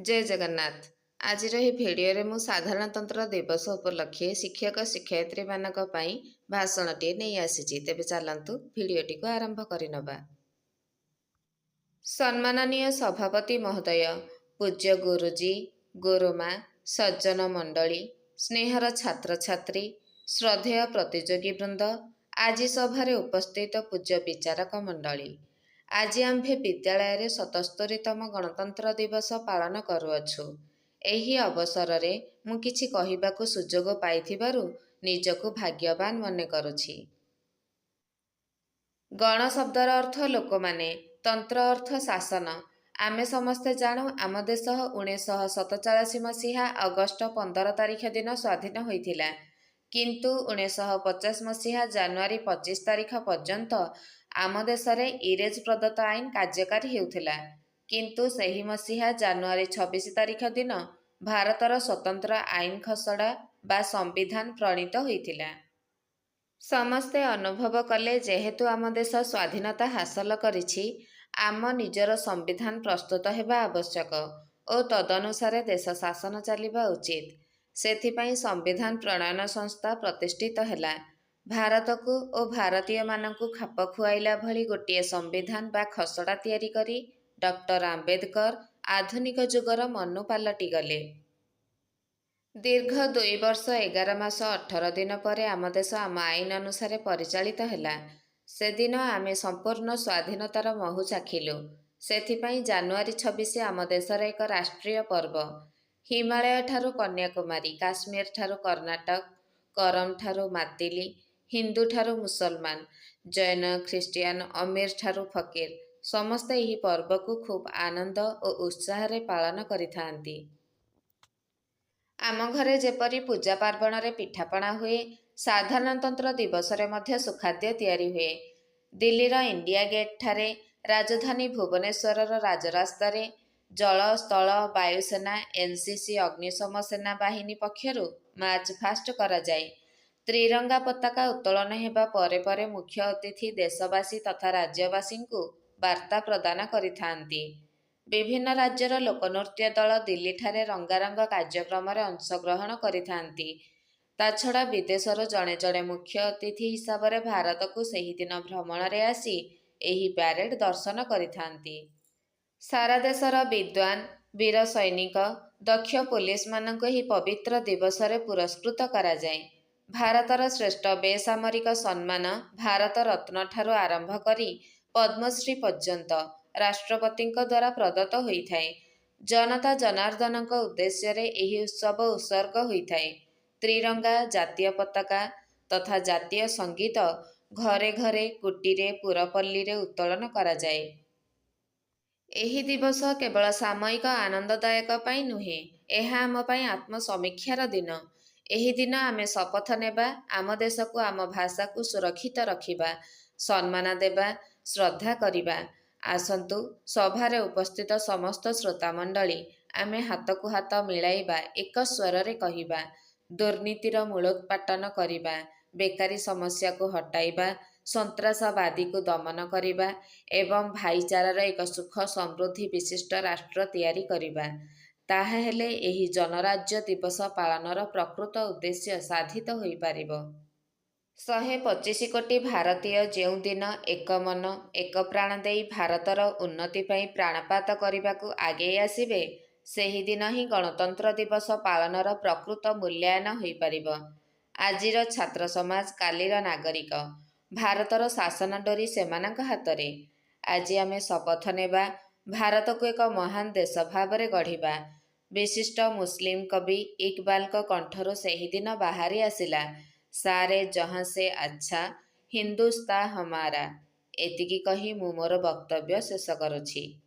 ଜୟ ଜଗନ୍ନାଥ। ଆଜିର ଏହି ଭିଡ଼ିଓରେ ମୁଁ ସାଧାରଣତନ୍ତ୍ର ଦିବସ ଉପଲକ୍ଷେ ଶିକ୍ଷକ ଶିକ୍ଷୟିତ୍ରୀମାନଙ୍କ ପାଇଁ ଭାଷଣଟିଏ ନେଇ ଆସିଛି। ତେବେ ଚାଲନ୍ତୁ, ଭିଡ଼ିଓଟିକୁ ଆରମ୍ଭ କରିନେବା। ସମ୍ମାନନୀୟ ସଭାପତି ମହୋଦୟ, ପୂଜ୍ୟ ଗୁରୁଜୀ, ଗୁରୁମା, ସଜ୍ଜନ ମଣ୍ଡଳୀ, ସ୍ନେହର ଛାତ୍ରଛାତ୍ରୀ, ଶ୍ରଦ୍ଧେୟ ପ୍ରତିଯୋଗୀ ବୃନ୍ଦ, ଆଜି ସଭାରେ ଉପସ୍ଥିତ ପୂଜ୍ୟ ବିଚାରକ ମଣ୍ଡଳୀ, ଆଜି ଆମ୍ଭେ ବିଦ୍ୟାଳୟରେ 77ତମ ଗଣତନ୍ତ୍ର ଦିବସ ପାଳନ କରୁଅଛୁ। ଏହି ଅବସରରେ ମୁଁ କିଛି କହିବାକୁ ସୁଯୋଗ ପାଇଥିବାରୁ ନିଜକୁ ଭାଗ୍ୟବାନ ମନେ କରୁଛି। ଗଣ ଶବ୍ଦର ଅର୍ଥ ଲୋକମାନେ, ତନ୍ତ୍ର ଅର୍ଥ ଶାସନ। ଆମେ ସମସ୍ତେ ଜାଣୁ, ଆମ ଦେଶ 1947 ମସିହା ଅଗଷ୍ଟ 15 ତାରିଖ ଦିନ ସ୍ୱାଧୀନ ହୋଇଥିଲା। କିନ୍ତୁ 1950 ମସିହା ଜାନୁଆରୀ 25 ତାରିଖ ପର୍ଯ୍ୟନ୍ତ ଆମ ଦେଶରେ ଇଂରେଜ ପ୍ରଦତ୍ତ ଆଇନ କାର୍ଯ୍ୟକାରୀ ହେଉଥିଲା। କିନ୍ତୁ ସେହି ମସିହା ଜାନୁଆରୀ 26 ତାରିଖ ଦିନ ଭାରତର ସ୍ୱତନ୍ତ୍ର ଆଇନ ଖସଡ଼ା ବା ସମ୍ବିଧାନ ପ୍ରଣୀତ ହୋଇଥିଲା। ସମସ୍ତେ ଅନୁଭବ କଲେ, ଯେହେତୁ ଆମ ଦେଶ ସ୍ୱାଧୀନତା ହାସଲ କରିଛି, ଆମ ନିଜର ସମ୍ବିଧାନ ପ୍ରସ୍ତୁତ ହେବା ଆବଶ୍ୟକ ଓ ତଦନୁସାରେ ଦେଶ ଶାସନ ଚାଲିବା ଉଚିତ। ସେଥିପାଇଁ ସମ୍ବିଧାନ ପ୍ରଣୟନ ସଂସ୍ଥା ପ୍ରତିଷ୍ଠିତ ହେଲା। ଭାରତକୁ ଓ ଭାରତୀୟମାନଙ୍କୁ ଖାପ ଖୁଆଇଲା ଭଳି ଗୋଟିଏ ସମ୍ବିଧାନ ବା ଖସଡ଼ା ତିଆରି କରି ଡକ୍ଟର ଆମ୍ବେଦକର ଆଧୁନିକ ଯୁଗର ମନୁ ପାଲଟିଗଲେ। ଦୀର୍ଘ 2 ବର୍ଷ 11 ମାସ 18 ଦିନ ପରେ ଆମ ଦେଶ ଆମ ଆଇନ ଅନୁସାରେ ପରିଚାଳିତ ହେଲା। ସେଦିନ ଆମେ ସମ୍ପୂର୍ଣ୍ଣ ସ୍ୱାଧୀନତାର ମହୁ ଚାଖିଲୁ। ସେଥିପାଇଁ ଜାନୁଆରୀ 26 ଆମ ଦେଶର ଏକ ରାଷ୍ଟ୍ରୀୟ ପର୍ବ। ହିମାଳୟଠାରୁ କନ୍ୟାକୁମାରୀ, କାଶ୍ମୀରଠାରୁ କର୍ଣ୍ଣାଟକ, କରମଠାରୁ ମାତିଲି, ହିନ୍ଦୁଠାରୁ ମୁସଲମାନ, ଜୈନ, ଖ୍ରୀଷ୍ଟିଆନ, ଅମୀରଠାରୁ ଫକୀର ସମସ୍ତେ ଏହି ପର୍ବକୁ ଖୁବ୍ ଆନନ୍ଦ ଓ ଉତ୍ସାହରେ ପାଳନ କରିଥାନ୍ତି। ଆମ ଘରେ ଯେପରି ପୂଜା ପାର୍ବଣରେ ପିଠାପଣା ହୁଏ, ସାଧାରଣତନ୍ତ୍ର ଦିବସରେ ମଧ୍ୟ ସୁଖାଦ୍ୟ ତିଆରି ହୁଏ। ଦିଲ୍ଲୀର ଇଣ୍ଡିଆ ଗେଟ୍ଠାରେ, ରାଜଧାନୀ ଭୁବନେଶ୍ୱରର ରାଜରାସ୍ତାରେ ଜଳ, ସ୍ଥଳ, ବାୟୁସେନା, ଏନ୍. ସି. ସି., ଅଗ୍ନିଶମ ସେନା ବାହିନୀ ପକ୍ଷରୁ ମାର୍ଚ୍ଚ ଫାଷ୍ଟ କରାଯାଏ। ତ୍ରିରଙ୍ଗା ପତାକା ଉତ୍ତୋଳନ ହେବା ପରେ ପରେ ମୁଖ୍ୟ ଅତିଥି ଦେଶବାସୀ ତଥା ରାଜ୍ୟବାସୀଙ୍କୁ ବାର୍ତ୍ତା ପ୍ରଦାନ କରିଥାନ୍ତି। ବିଭିନ୍ନ ରାଜ୍ୟର ଲୋକନୃତ୍ୟ ଦଳ ଦିଲ୍ଲୀଠାରେ ରଙ୍ଗାରଙ୍ଗ କାର୍ଯ୍ୟକ୍ରମରେ ଅଂଶଗ୍ରହଣ କରିଥାନ୍ତି। ତା'ଛଡ଼ା ବିଦେଶରୁ ଜଣେ ଜଣେ ମୁଖ୍ୟ ଅତିଥି ହିସାବରେ ଭାରତକୁ ସେହିଦିନ ଭ୍ରମଣରେ ଆସି ଏହି ପ୍ୟାରେଡ଼ ଦର୍ଶନ କରିଥାନ୍ତି। ସାରା ଦେଶର ବିଦ୍ୱାନ, ବୀର ସୈନିକ, ଦକ୍ଷ ପୋଲିସମାନଙ୍କୁ ଏହି ପବିତ୍ର ଦିବସରେ ପୁରସ୍କୃତ କରାଯାଏ। ଭାରତର ଶ୍ରେଷ୍ଠ ବେସାମରିକ ସମ୍ମାନ ଭାରତ ରତ୍ନଠାରୁ ଆରମ୍ଭ କରି ପଦ୍ମଶ୍ରୀ ପର୍ଯ୍ୟନ୍ତ ରାଷ୍ଟ୍ରପତିଙ୍କ ଦ୍ୱାରା ପ୍ରଦତ୍ତ ହୋଇଥାଏ। ଜନତା ଜନାର୍ଦ୍ଦନଙ୍କ ଉଦ୍ଦେଶ୍ୟରେ ଏହି ଉତ୍ସବ ଉତ୍ସର୍ଗ ହୋଇଥାଏ। ତ୍ରିରଙ୍ଗା ଜାତୀୟ ପତାକା ତଥା ଜାତୀୟ ସଙ୍ଗୀତ ଘରେ ଘରେ, କୁଟୀରେ, ପୁରପଲ୍ଲୀରେ ଉତ୍ତୋଳନ କରାଯାଏ। ଏହି ଦିବସ କେବଳ ସାମୟିକ ଆନନ୍ଦଦାୟକ ପାଇଁ ନୁହେଁ, ଏହା ଆମ ପାଇଁ ଆତ୍ମସମୀକ୍ଷାର ଦିନ। ଏହି ଦିନ ଆମେ ଶପଥ ନେବା, ଆମ ଦେଶକୁ, ଆମ ଭାଷାକୁ ସୁରକ୍ଷିତ ରଖିବା, ସମ୍ମାନ ଦେବା, ଶ୍ରଦ୍ଧା କରିବା। ଆସନ୍ତୁ, ସଭାରେ ଉପସ୍ଥିତ ସମସ୍ତ ଶ୍ରୋତାମଣ୍ଡଳୀ, ଆମେ ହାତକୁ ହାତ ମିଳାଇବା, ଏକ ସ୍ୱରରେ କହିବା, ଦୁର୍ନୀତିର ମୂଳୋତ୍ପାଟନ କରିବା, ବେକାରୀ ସମସ୍ୟାକୁ ହଟାଇବା, ସନ୍ତ୍ରାସବାଦୀକୁ ଦମନ କରିବା ଏବଂ ଭାଇଚାରାର ଏକ ସୁଖ ସମୃଦ୍ଧି ବିଶିଷ୍ଟ ରାଷ୍ଟ୍ର ତିଆରି କରିବା। ତାହାହେଲେ ଏହି ଜନରାଜ୍ୟ ଦିବସ ପାଳନର ପ୍ରକୃତ ଉଦ୍ଦେଶ୍ୟ ସାଧିତ ହୋଇପାରିବ। 125 କୋଟି ଭାରତୀୟ ଯେଉଁଦିନ ଏକ ମନ, ଏକ ପ୍ରାଣ ଦେଇ ଭାରତର ଉନ୍ନତି ପାଇଁ ପ୍ରାଣପାତ କରିବାକୁ ଆଗେଇ ଆସିବେ, ସେହିଦିନ ହିଁ ଗଣତନ୍ତ୍ର ଦିବସ ପାଳନର ପ୍ରକୃତ ମୂଲ୍ୟାୟନ ହୋଇପାରିବ। ଆଜିର ଛାତ୍ର ସମାଜ କାଲିର ନାଗରିକ। ଭାରତର ଶାସନ ଡୋରି ସେମାନଙ୍କ ହାତରେ। ଆଜି ଆମେ ଶପଥ ନେବା, ଭାରତକୁ ଏକ ମହାନ ଦେଶ ଭାବରେ ଗଢ଼ିବା। ବିଶିଷ୍ଟ ମୁସଲିମ କବି ଇକବାଲଙ୍କ କଣ୍ଠରୁ ସେହିଦିନ ବାହାରି ଆସିଲା, "ସାରେ ଜହାଁ ସେ ଆଚ୍ଛା ହିନ୍ଦୁସ୍ତାଁ ହମାରା"। ଏତିକି କହି ମୁଁ ମୋର ବକ୍ତବ୍ୟ ଶେଷ କରୁଛି।